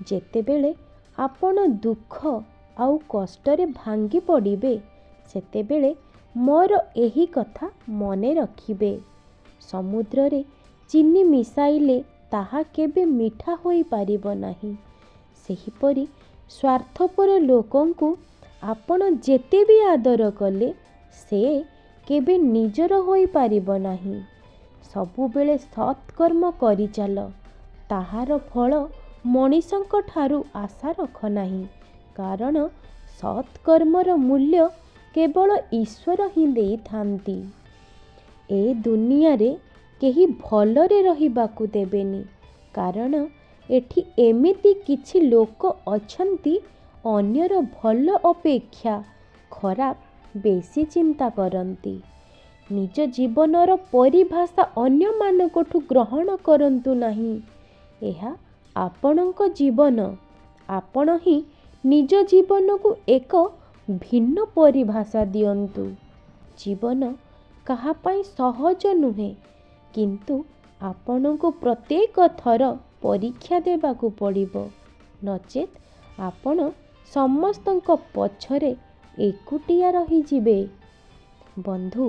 ଯେତେବେଳେ ଆପଣ ଦୁଃଖ ଆଉ କଷ୍ଟରେ ଭାଙ୍ଗି ପଡ଼ିବେ, ସେତେବେଳେ ମୋର ଏହି କଥା ମନେ ରଖିବେ। ସମୁଦ୍ରରେ ଚିନି ମିଶାଇଲେ ତାହା କେବେ ମିଠା ହୋଇପାରିବ ନାହିଁ। ସେହିପରି ସ୍ୱାର୍ଥପର ଲୋକଙ୍କୁ ଆପଣ ଯେତେ ବି ଆଦର କଲେ ସେ କେବେ ନିଜର ହୋଇପାରିବ ନାହିଁ। ସବୁବେଳେ ସତ୍କର୍ମ କରିଚାଲ, ତାହାର ଫଳ ମଣିଷଙ୍କ ଠାରୁ ଆଶା ରଖ ନାହିଁ, କାରଣ ସତ୍କର୍ମର ମୂଲ୍ୟ କେବଳ ଈଶ୍ୱର ହିଁ ଦେଇଥାନ୍ତି। ଏ ଦୁନିଆରେ କେହି ଭଲରେ ରହିବାକୁ ଦେବେନି, କାରଣ ଏଠି ଏମିତି କିଛି ଲୋକ ଅଛନ୍ତି ଅନ୍ୟର ଭଲ ଅପେକ୍ଷା ଖରାପ ବେଶୀ ଚିନ୍ତା କରନ୍ତି। ନିଜ ଜୀବନର ପରିଭାଷା ଅନ୍ୟମାନଙ୍କଠୁ ଗ୍ରହଣ କରନ୍ତୁ ନାହିଁ। ଏହା ଆପଣଙ୍କ ଜୀବନ, ଆପଣ ହିଁ ନିଜ ଜୀବନକୁ ଏକ ଭିନ୍ନ ପରିଭାଷା ଦିଅନ୍ତୁ। ଜୀବନ କାହା ପାଇଁ ସହଜ ନୁହେଁ, କିନ୍ତୁ ଆପଣଙ୍କୁ ପ୍ରତ୍ୟେକ ଥର ପରୀକ୍ଷା ଦେବାକୁ ପଡ଼ିବ, ନଚେତ୍ ଆପଣ ସମସ୍ତଙ୍କ ପଛରେ ଏକୁଟିଆ ରହିଯିବେ। ବନ୍ଧୁ,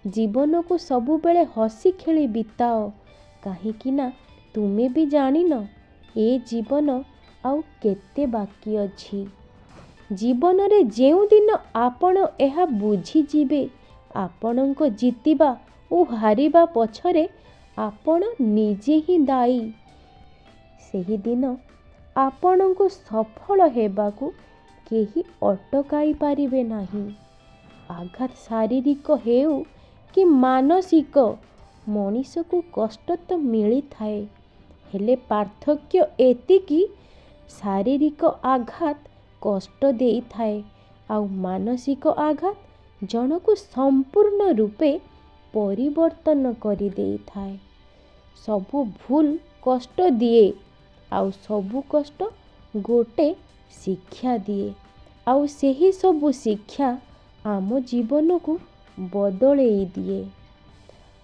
ଜୀବନକୁ ସବୁବେଳେ ହସି ଖେଳି ବିତାଅ, କାହିଁକି ନା ତୁମେ ବି ଜାଣିନ ଏ ଜୀବନ ଆଉ କେତେ ବାକି ଅଛି। ଜୀବନରେ ଯେଉଁଦିନ ଆପଣ ଏହା ବୁଝିଯିବେ ଆପଣଙ୍କ ଜିତିବା ଓ ହାରିବା ପଛରେ ଆପଣ ନିଜେ ହିଁ ଦାୟୀ, ସେହିଦିନ ଆପଣଙ୍କୁ ସଫଳ ହେବାକୁ କେହି ଅଟକାଇ ପାରିବେ ନାହିଁ। ଆଘାତ ଶାରୀରିକ ହେଉ କି ମାନସିକ, ମଣିଷକୁ କଷ୍ଟ ତ ମିଳିଥାଏ, ହେଲେ ପାର୍ଥକ୍ୟ ଏତିକି, ଶାରୀରିକ ଆଘାତ କଷ୍ଟ ଦେଇଥାଏ ଆଉ ମାନସିକ ଆଘାତ ଜଣକୁ ସମ୍ପୂର୍ଣ୍ଣ ରୂପେ ପରିବର୍ତ୍ତନ କରିଦେଇଥାଏ। ସବୁ ଭୁଲ କଷ୍ଟ ଦିଏ, ଆଉ ସବୁ କଷ୍ଟ ଗୋଟେ ଶିକ୍ଷା ଦିଏ, ଆଉ ସେହି ସବୁ ଶିକ୍ଷା ଆମ ଜୀବନକୁ ବଦଳେଇ ଦିଏ।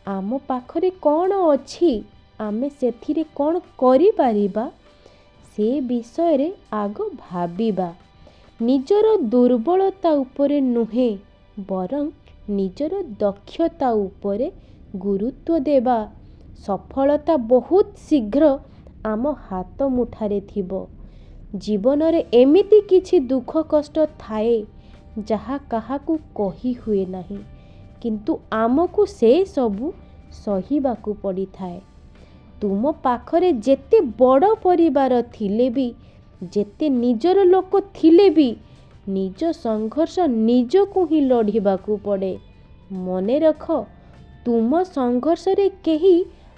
ଆମ ପାଖରେ କ'ଣ ଅଛି, ଆମେ ସେଥିରେ କ'ଣ କରିପାରିବା, ସେ ବିଷୟରେ ଆଗ ଭାବିବା। ନିଜର ଦୁର୍ବଳତା ଉପରେ ନୁହେଁ, ବରଂ ନିଜର ଦକ୍ଷତା ଉପରେ ଗୁରୁତ୍ୱ ଦେବା। ସଫଳତା ବହୁତ ଶୀଘ୍ର ଆମ ହାତ ମୁଠାରେ ଥିବ। ଜୀବନରେ ଏମିତି କିଛି ଦୁଃଖ କଷ୍ଟ ଥାଏ ଯାହା କାହାକୁ କହି ହୁଏ ନାହିଁ, କିନ୍ତୁ ଆମକୁ ସେସବୁ ସହିବାକୁ ପଡ଼ିଥାଏ। ତୁମ ପାଖରେ ଯେତେ ବଡ଼ ପରିବାର ଥିଲେ ବି, ଯେତେ ନିଜର ଲୋକ ଥିଲେ ବି, ନିଜ ସଂଘର୍ଷ ନିଜକୁ ହିଁ ଲଢ଼ିବାକୁ ପଡ଼େ। ମନେ ରଖ, ତୁମ ସଂଘର୍ଷରେ କେହି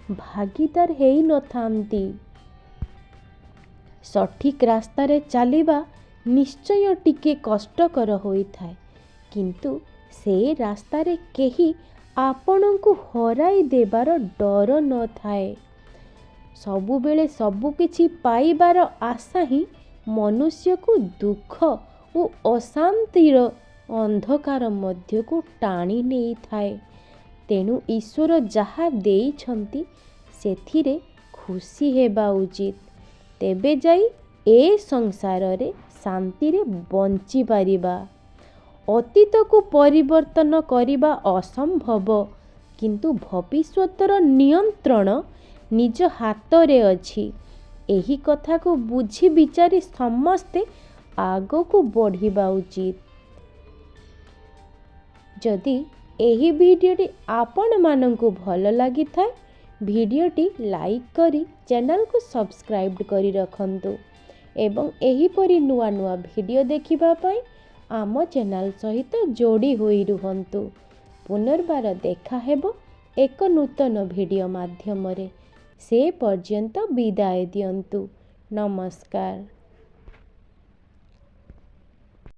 ଭାଗିଦାର ହେଇନଥାନ୍ତି। ସଠିକ୍ ରାସ୍ତାରେ ଚାଲିବା ନିଶ୍ଚୟ ଟିକେ କଷ୍ଟକର ହୋଇଥାଏ, କିନ୍ତୁ ସେ ରାସ୍ତାରେ କେହି ଆପଣଙ୍କୁ ହରାଇ ଦେବାର ଡର ନଥାଏ। ସବୁବେଳେ ସବୁକିଛି ପାଇବାର ଆଶା ହିଁ ମନୁଷ୍ୟକୁ ଦୁଃଖ ଓ ଅଶାନ୍ତିର ଅନ୍ଧକାର ମଧ୍ୟକୁ ଟାଣି ନେଇଥାଏ। ତେଣୁ ଈଶ୍ୱର ଯାହା ଦେଇଛନ୍ତି ସେଥିରେ ଖୁସି ହେବା ଉଚିତ, ତେବେ ଯାଇ ଏ ସଂସାରରେ ଶାନ୍ତିରେ ବଞ୍ଚିପାରିବା। ଅତୀତକୁ ପରିବର୍ତ୍ତନ କରିବା ଅସମ୍ଭବ, କିନ୍ତୁ ଭବିଷ୍ୟତର ନିୟନ୍ତ୍ରଣ ନିଜ ହାତରେ ଅଛି। ଏହି କଥାକୁ ବୁଝି ବିଚାରି ସମସ୍ତେ ଆଗକୁ ବଢ଼ିବା ଉଚିତ। ଯଦି ଏହି ଭିଡ଼ିଓଟି ଆପଣମାନଙ୍କୁ ଭଲ ଲାଗିଥାଏ, ଭିଡ଼ିଓଟି ଲାଇକ୍ କରି ଚ୍ୟାନେଲକୁ ସବସ୍କ୍ରାଇବ୍ କରି ରଖନ୍ତୁ ଏବଂ ଏହିପରି ନୂଆ ନୂଆ ଭିଡ଼ିଓ ଦେଖିବା ପାଇଁ ଆମ ଚ୍ୟାନେଲ ସହିତ ଯୋଡ଼ି ହୋଇ ରୁହନ୍ତୁ। ପୁନର୍ବାର ଦେଖା ହେବ ଏକ ନୂତନ ଭିଡ଼ିଓ ମାଧ୍ୟମରେ। ସେ ପର୍ଯ୍ୟନ୍ତ ବିଦାୟ ଦିଅନ୍ତୁ। ନମସ୍କାର।